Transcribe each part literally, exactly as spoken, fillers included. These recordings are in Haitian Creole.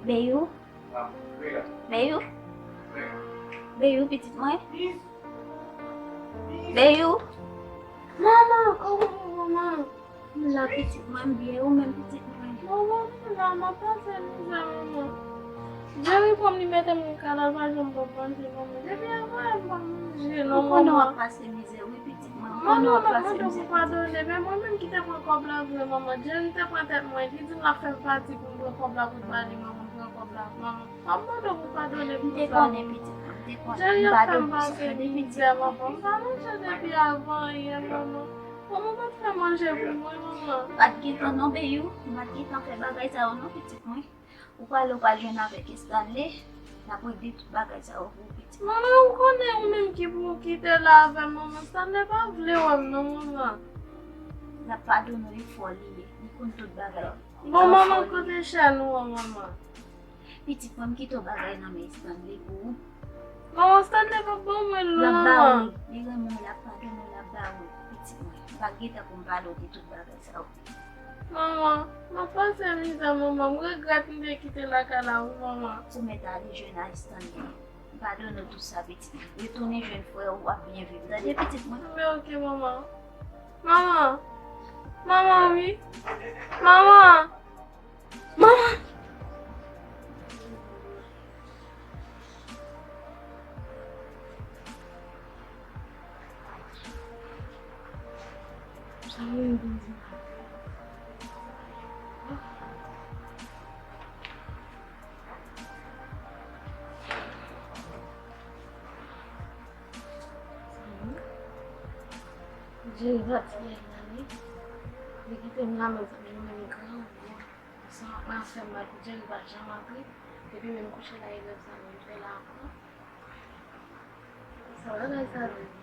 Beyou. Beyou. Beyou, pitit mwen. Beyou. Manman, kòman ou, manman? M la, pitit mwen, m byen, ou menm, pitit mwen? Manman, m la, m ap pase mizè, manman. Jerry pran m, li mete m nan kay la, l pa janm ban m manje, manman. Depi avan yè, m pa manje, non, manman. M konnen w ap pase mizè, wi, pitit mwen. M konnen w ap pase mizè, pitit mwen. Manman, m ap mande w pou padone, men mwen menm ki te pran kòb la vre, manman. Jerry te pran tèt mwen, li di l ap fè m pati pou m pran kòb la pou l ba li, manman, m pran kòb la, manman. M ap mande w pou padone m pou sa. M te konnen, pitit mwen, m te konnen. Jerry ap fè m pase mizè, manman. M pa manje depi avan yè, manman. Manman pa t fè manje pou mwen, manman. Pa t gentan non, Beyou. M pa t gentan fè bagay sa yo non, pitit mwen. Ou prale, ou pral jwenn avèk Stanley. N ap regle tout bagay sa yo pou ou, pitit mwen. Manman, ou konnen ou menm ki pou w kite la avè m, manman. Stanley pa vle wè m non, manman. N ap padone w, e fò li ye. Li konn tout bagay. Bon, manman, kote chèn ou an, manman? Pitit mwen, m kite yon bagay nan men Stanley pou ou. Manman, Stanley p ap ban mwen l non, manman. L ap ba ou l. Li renmen w, l ap padone w, l ap ba ou l, pitit mwen. M pa t gentan pou m pale w de tout bagay sa yo. Manman, m ap pase mizè, manman. M regrèt m te kite lakay la, wi, manman. Ou mèt ale jwenn a Stanley. M padone w tout sa, pitit mwen. Retounen jwenn frè w, w ap byen viv. Tande, pitit mwen? Men oke, manman. Manman. Manman, wi. Manman. Manman! Sa mwen di. Jerry pati yè la, wi. Li kite m la, mezanmi, mwen menm gran. Sa mwen fè m mal pou Jerry pa janm antre. Epi menm kouche la, e lèv sa menm fè la ankò. Sa bagay sa vle di.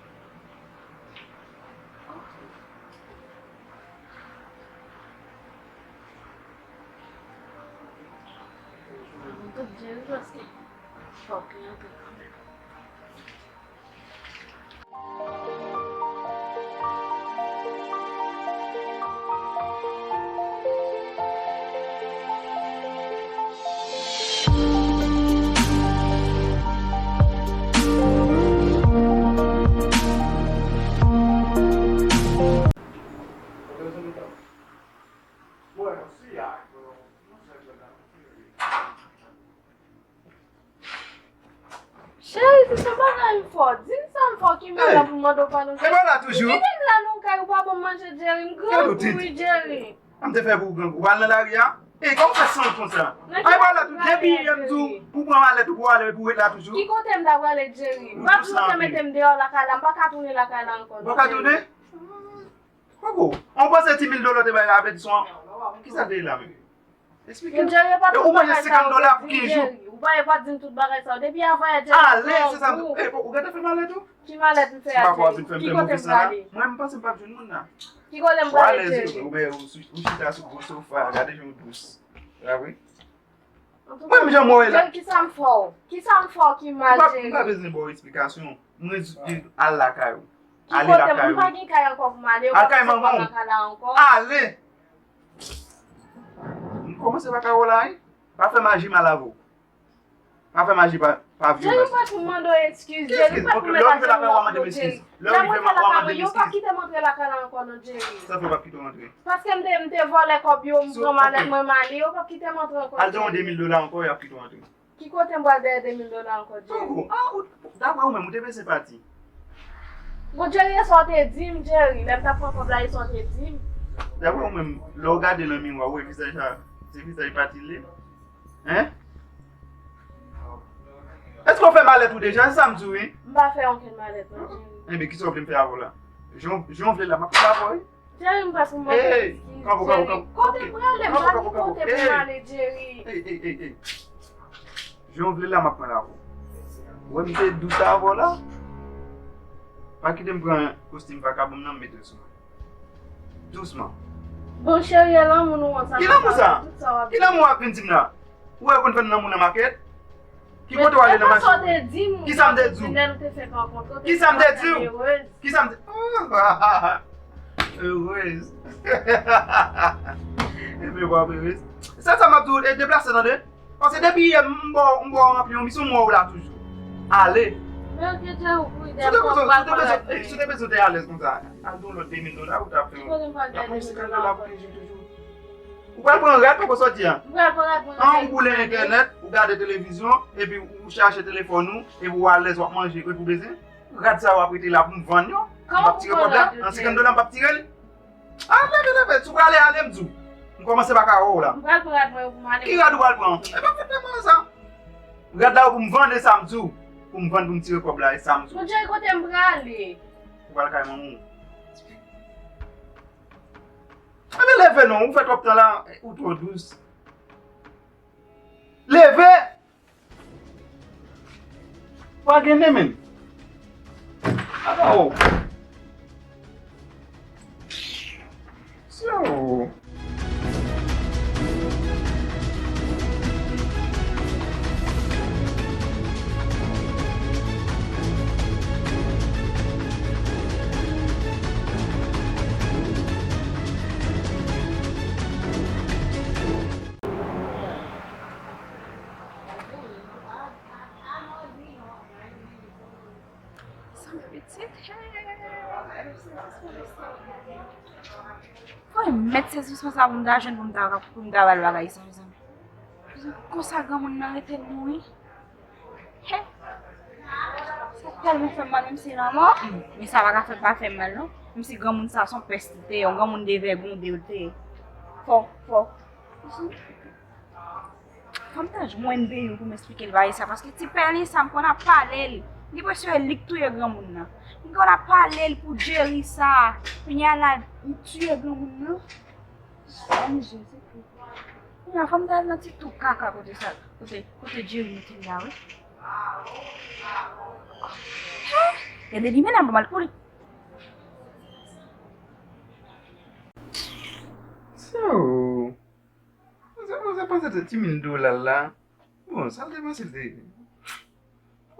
Mwen tout Jerry paske fòk li antre kanmenm. Cheri, se sa bagay m fè w. Di m sa m fè w ki mal la pou m mande w padon, Jerry. Ou kite m la nan kay ou pa ban m manje, Jerry. M grangou, wi, Jerry. Sa m te fè pou ou grangou? Ou al nan lari a? Ey, kòman w fè sanwont konsa? Ay, pa la tou. Depi yè m di w pou pran malèt ou pou ale, pou w ret la toujou. Ki kote m ta prale, Jerry? M pa di w te mete m deyò lakay la, m pa ka tounen lakay la ankò non, Jerry. Ou pa ka tounen? Poko. An w panse ti mil dola w te bay la avètisman an? Kisa l te ye la menm? Eksplike m. Jerry, e pa tout bagay sa yo te di m, Jerry. Ou pa, e pa di m tout bagay sa yo. Depi avan yè, Jerry, ale, se sa m di w. Ey, ou gentan fè malèt ou? Ki malèt m fè a, Jerry? Ki kote m prale? Mwen, m panse m p ap jwenn moun la. Ki kote m prale, Jerry? Ou alèz, ou, ou, ou chita sou gwo sofa, gade jan w dous. Sa vre? Mwen menm jan m wè la. Jerry, kisa m fè w? Kisa m fè w ki mal, Jerry? M pa, m pa bezwen ba w eksplikasyon. Mwen di al lakay ou. Ale lakay ou. Ki kote m pa gen kay ankò pou m ale, ou pa bezwen pran lakay la ankò. Ale! M kòmanse pa ka wè w la, wi. Pa fè maji mal avè w. Pa fè maji pa, pa vyolans. Jerry, m pa t pou mande w eskiz, Jerry, m pa t pou mete atann nan kò w, Jerry. Lè mwen fè lakay mwen, yo p ap kite m antre lakay la ankò non, Jerry. Sa fè yo p ap kite w antre? Paske m te, m te vòlè kòb yo, m pran malèt mwen, m ale, yo p ap kite m antre ankò, Jerry. Al te yon de mil dola ankò, y ap kite w antre. Ki kote m pral dèyè de mil dola ankò, Jerry? Poko. Ah, ou, daprè ou menm, ou te vle senpati. Bon, Jerry, e sa w te di m, Jerry. Lè m t ap pran kòb la, e sa w te di m. Daprè ou menm, lè w gade nan miwa, ou wè vizaj la, se vizaj pati l ye? Hein? Èske w fè malèt ou deja? Se sa m di w, wi. M pa fè okenn malèt, non, Jerry. Enben, kisa w vle m fè avè w la? Jan, jan w vle la, m ap fè avè w, wi. Jerry, m pa pou mande eskiz, Jerry. Kote m prale? M pa gen kote pou m ale, Jerry. Ey, ey, ey, ey. Jan w vle la, m ap pran l avè w. Ou wè m te dous avè w la? Pa kite m pran kostim vakabon nan, m mete l sou mwen. Dousman. Bon, cheri, e lanmou nou an sa. Ki lanmou sa? Ki lanmou w ap vin di m la? Ou wè yo konn fè n lanmou nan makèt? Ki kote w ale nan mache? Kisa m te di w? Kisa m te di w? Kisa m te... Erez. Ebyen, w ap erez. Se sa m ap di w, e deplase, tande? Paske depi yè m ba w, m ba w ranpli yon misyon, m wè w la toujou. Ale. Si w te bezwen, si w te bezwen, si w te bezwen te alèz konsa, al gen yon lòt de mil dola ou ta fè. Y ap manje senkant dola pou kenz jou toujou. Ou pral pran rad poko sòti an. An, ou boule entènèt, ou gade televizyon, epi ou chache telefòn ou, epi ou alèz w ap manje, epi ou bezwen. Rad sa yo ap rete la pou m vann yo. M p ap tire kòb la. An senkant dola m p ap tire li. A, leve, leve. Si w prale, ale, m di w. M kòmanse pa ka wè w la. M pral pran rad mwen yo pou m ale. Ki rad ou pral pran? E pa fòt mwen sa. Rad la yo pou m vann, e sa m di w. Pou m vann, pou m tire kòb la, e sa m di w. Bon, Jerry, kote m prale? Ou pral kay manman w. Enben leve non, ou fè twòp tan la, ou twò dous. Leve! Pa gen nen menm. Apa w. Syo. Sa pitit, hey. Fò m mèt sezi responsab pou m ta jwenn pou m ta, pou m ta ba l bagay sa, mezanmi. Konsa granmoun nan rete l mouri. He. Sa tèlman fè m mal, menm si lanmò. Hmm, men sa pa ka fè pa fè m mal, non. Menm si granmoun sa se yon pès li te ye, yon granmoun devègonde li te ye. Fò, fò. Fò m ta jwenn Beyou pou m esplike l bagay sa, paske ti pè li sa, m konn ap pale l. Li presye li k touye granmoun nan. M konn ap pale l pou Jerry sa. Kounye a la, li tiye granmoun nan. Ann Jezi Kris. Kounye a, fò m ta al nan ti twou kaka kote sa, kote, kote Jerry mete l la, wi. Gade li menm, m ap mal pou li. So, Mwen se, mwen se panse se ti mil dola la. Bon, sa l te panse l te.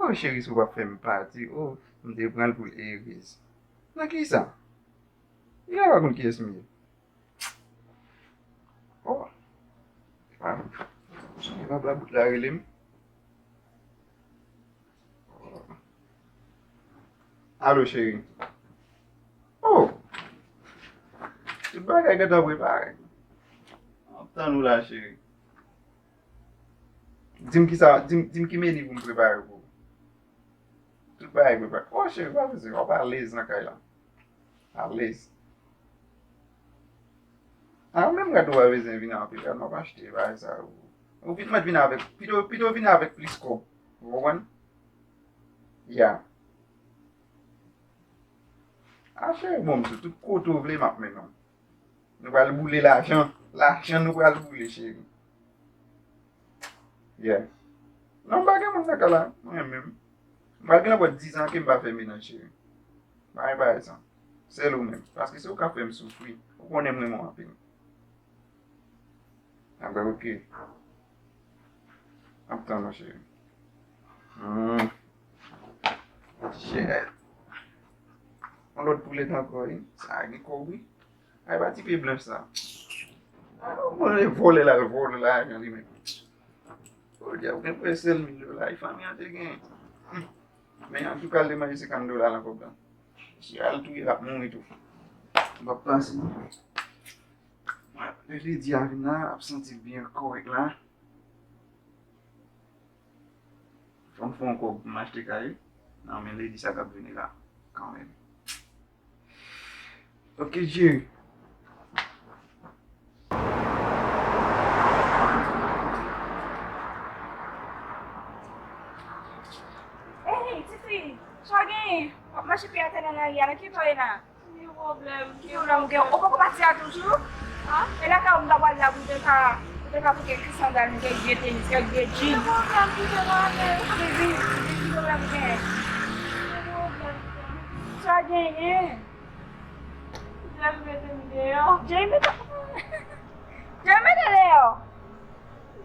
Oh, cheri, si w pa fè m pati, oh, m te pran l pou l erez. Nan ki sa? Li pa konn kiyès m ye. Oh. Ah. Cheri, pa bla bout la rele m. Alo, cheri. Oh! Tout bagay gentan prepare. M ap tann ou la, cheri. Di m kisa, di m, di m ki meni pou m prepare pou ou. Tout bagay prepare. Oh, cheri, pa bezwen, w ap alèz nan kay la. Alèz. A, menm rad ou pa bezwen vin anpil, rad m ap achte bagay sa yo. Ou vin mèt vin avèk, pito, pito vin avèk plis kòb. Ou konprann? Ya. A, cheri, bon, m di w, tout kote w vle, m ap mennen w. Nou pral boule lajan. Lajan nou pral boule, cheri. Yeah. Non, m pa gen moun nan kay la, mwen menm. M pral gen anpòt dizan ke m pa fè menaj, cheri. M pa gen bagay sa. Sèl ou menm. Paske se ou k ap fè m soufri. Ou konnen m renmen w anpil. Apre, oke. M ap tann ou, cheri. Hmm. Shit. Yon lòt poulèt ankò, wi. Sa gen kòb, wi. Ay, pa ti pye blanch sa. Mwen vòlè la, l vòlè la, jan li menm. O dyab, gen prèske sèl mil dola, e fanmi an te gen. Hmm. Men antouka, l te manje senkant dola nan kòb la. Si al touye, l ap mouri tou. M p ap pase. Lè ledi a vin la, ap santi l byen kòrèk la. Fò m fè yon kòb pou m achte kay nan men ledi sa k ap vini la, kanmenm. Ok, Jerry. Hey, tifi, sa w genyen? W ap mache pye atè nan lari a, nan ki eta w ye la? Ki pwoblèm? Ki pwoblèm ou gen? Ou poko pati a toujou? A? E lakay ou m ta pral la pou te ka, pou te ka pou kèk sandal, kèk vye tenis, kèk vye jean. Ki pwoblèm pou te pale? Ki pwoblèm ou gen? Ki pwoblèm? Sa genyen? Jerry mete m deyò. Jerry mete, Jerry mete deyò?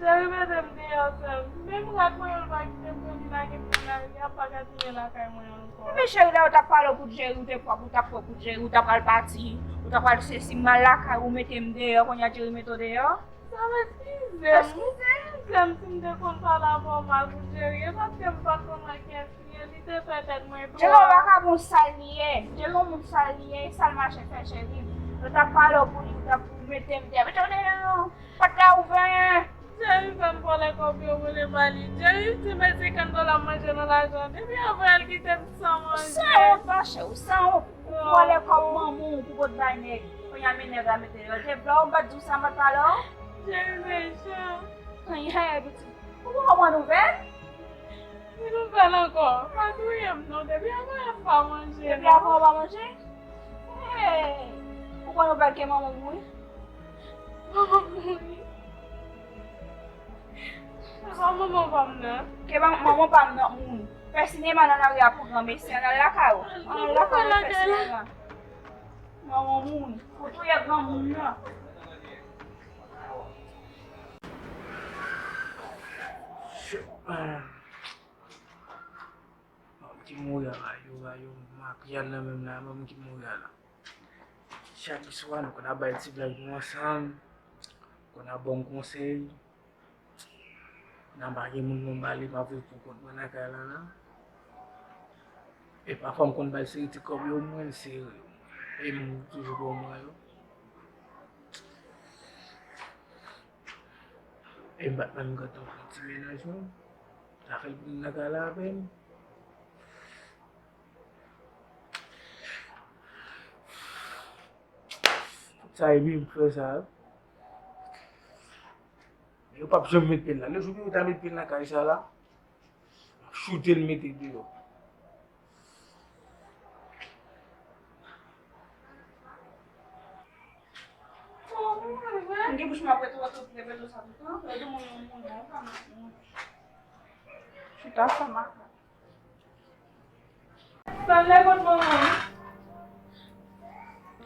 Jerry mete m deyò, sè m. Menm rad mwen yo, l pa kite m, pou li lage m nan lari a, pa ka tounen lakay mwen ankò. Men cheri, lè yo t ap pale w pou Jerry, ou te kwè, ou t ap kwè pou Jerry, ou ta pral pati. Ou ta pral se si m al lakay ou mete m deyò, kounye a Jerry mete w deyò? Sa m eskize m. Eskize? Eskize m si m te konn pale avè w mal pou Jerry, e paske m pa t konn wè kè fi a, li te fè tèt mwen twò. Jerry yon vakabon sal li ye. Jerry yon moun sal li ye, e sal mache fè Jerry. Yo t ap pale w pou li, ou t ap mete m deyò. Mete w deyò. Pòt la ouvè. Jerry fè m vòlè kòb yo, m rele ba li. Jerry, ti mèt senkant dola m manje nan lajan. Depi anvan l kite m san manje. San wont, monchè, ou san wont. Ou vòlè kòb manman w pou pot bay nèg. Kounye a men nèg la mete deyò. Te vle w bat di w sa m pa t pale w? Jerry mechan. Anyen, anyen, pitit. Ou poko pran nouvèl? Ki nouvèl ankò? Pa touye m non, depi avan yè m pa manje non. Depi avan w pa manje? Hey! Ou pran nouvèl ke manman w mouri? Manman m mouri? Avan manman pa m nan. Ke man- manman pa m nan mouri. Fè sinema nan lari a pou granmesi, ann al lakay ou. Ann al lakay ou fè sinema. Manman w mouri. Ou touye granmoun nan. Manm ki mouri a, ayo, ayo, m ak Yann nan menm la, manm ki mouri a la. Chak swa, nou konn ap bay ti blag nou ansanm, konn ap ban m konsèy. Nan pa gen moun pou m pale, m ap viv pou kont mwen nan kay la, la. E pafwa m konn ba l seri ti kòb yo, mwen sere. E m toujou ba w mwen yo. E m pa t menm gentan fè ti menaj mwen. Sa fè l vin nan kay la avè m. Sa e byen pou fè sa. Yo p ap janm met pye l la. Le jou yo ta met pye l nan kay sa la, m ap choute l mete deyò. M gen bouch m ap repete w ap repete sa toutan. Lè de moun yon moun nan, ou pa nan moun. Chita sa makak. Stanley, kot manman m?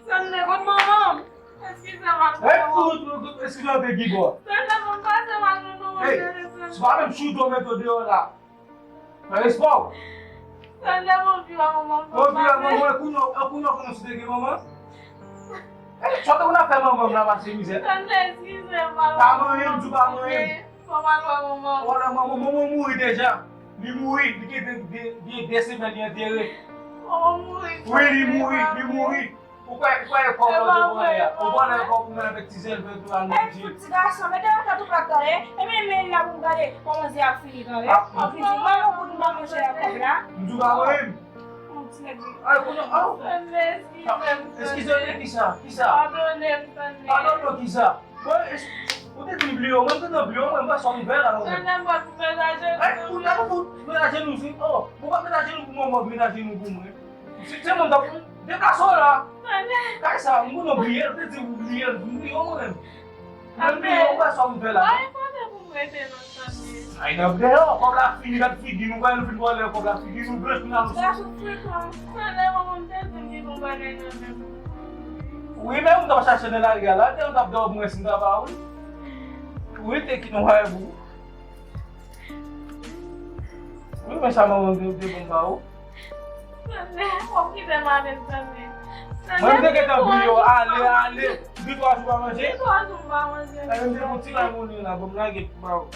Stanley, kot manman m? Eskize m ak manman m. Eskize w te ki bò? Stanley, ban m pase m ak manman m. Hey, se pa menm chouto mete w deyò la. Fè respè w. Stanley, m anvi wè manman m. Ou anvi wè manman, e kounye a, e kounye a w konnen si w te gen manman? Hey, sa w te konn ap fè manman m la pase mizè? Stanley, eskize m. Pa manyen m, di w pa manyen m. Fò m al wè manman m. Wè manman, manman mouri deja. Li mouri, li gen de, de, de, de semèn li antere. Manman mouri. Wi, li mouri, li mouri. Ou kwè, ou kwè e kò w te vòlè a? Ou vòlè kò w pou mwen avèk ti zèl vè tou al manje. Ey, fout ti gason, mete yon tèt ou plat tande. E men men la pou m gade kòman zè a fini tande. Anpi di, mwen yon bout m pa manje la kòb la. M di w pa manyen m. Yon ti nèg. Ay, kounye a, oh. Eskize, eskize, e kisa? Kisa? Padone m, Stanley. Padone w kisa? Mwen, es-, ou te di m bliye w, mwen, m te bliye w, mwen, m pa sòm vè la, mwen. Stanley, m pa pou mete ajenou. Ay, kounye a, ou pou mete ajenou, si, oh, ou pa mete ajenou pou mwen, mwen mete ajenou pou mwen. Si se mwen, m t ap deplase w la. Stanley. Kay sa, m konnen w bliye l, ou te di w bliye l, m bliye w, mwen menm. Mwen bliye w, ou pa sòm vè la. Pa enpòte pou m rete non. Ay, n ap deyò, kòb la fini, gad figi nou, kòb la fini, vòlè kòb la, figi nou blanch, nou al sou. Sa sou frekan. Stanley, manman m te di m li gon bagay nan men m. Wi, men ou t ap chache nan lari a la, te, ou t ap dòmi si m ta ba ou. Wi, te ki nou wè pou. Wi, men sa manman m te, te ban m ba ou. Stanley, w ap kite m ale, Stanley. Mwen, m te gentan bliye w, ale, ale. Gen twa jou pa manje? Gen twa jou m pa manje. Sa vle di, yon ti kay moulen la, bon, m lage tout ba ou.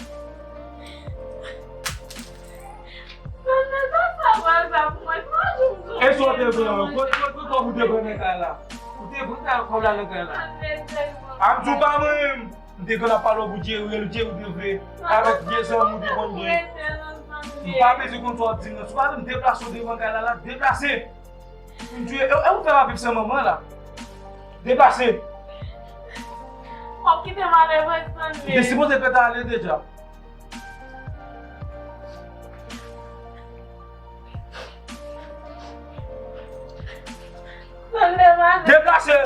Stanley, sa sa pral fè pou mwen? Twa jou m tou. E sa w te pran? Kote, kote, kote kòb ou te pran nan kay la? Ou te pran kòb la nan kay la? Stanley, sèlman. A m di w pa mwen menm. M te konn ap pale w pou Jerry, Jerry te vle avèk vye zanmi w te konn gen. M pa bezwen konn sa w ap di m nan. Si w pa vle m deplase w devan kay la, la, deplase. M di w, e, e ou fè m ap viv san manman la. Deplase. W ap kite m ale vre, Stanley. M te sipoze fèt ale deja. Stanley, m ale. Deplase.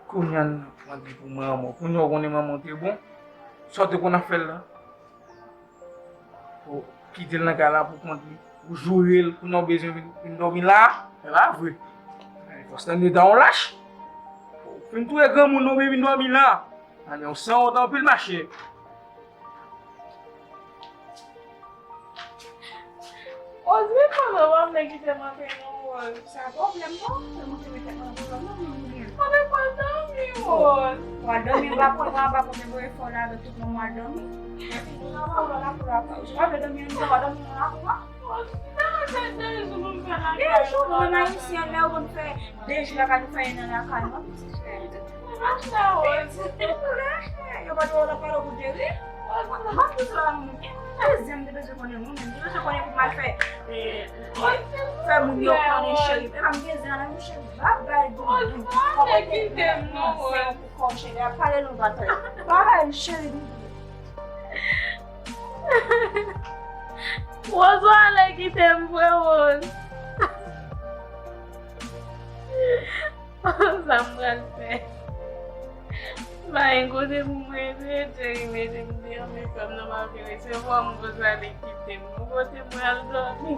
Kounye a n ap mande pou manman w. Kounye a w konnen manman w te bon. Sa w te konn ap fè l la. Ou kite l nan kay la pou kont li. Ou joure l. Kounye a w bezwen vin, vin dòmi la. E pa vre. Fò Stanley ta yon lach. Ou fin touye granmoun nan, ou vin dòmi la. Stanley, ou sanwont anpil, machè. Rose, men pandan w ap vle kite m antre non, Rose. Sa pwoblèm non, se mwen ki mete mwen nan pwoblèm non, mwen mwen. Mwen pa dòmi, Rose. W a dòmi anba pwen mwen anba pwen mwen voye fò la avèk tout moun w a dòmi. Epi nou nan pwoblèm la pou la pa. Ou pa vle dòmi anndan, w a dòmi nan lakou a. Rose, men mwen fè de jou pou m fè lakay. De jou, nou menm ayisyen, lè ou konn fè de jou lakay, nou fè nan lakay, non, pitit chè. Mwen pa chè, Rose. Mwen pa chè, yo pa t wè w nan pale w pou de ri. Mwen pa bezwen la, mwen. Dezyèm, te bezwen konnen mwen menm. Te bezwen konnen pou m al fè, eh, fè moun yo konnen cheri. E pa m gen zan nan men cheri. Babay, doudou. Kòman te kite m non, Rose. Pou kò cheri. A pale nou batay. Babay, cheri, doudou. Rose, w ale kite m vre, Rose. Sa m pral fè? Pa gen kote pou mwen rete, Jerry mete m deyò, men fè m nan pa vle resevwa m, Rose ale kite m. Yon kote mwen al dòmi.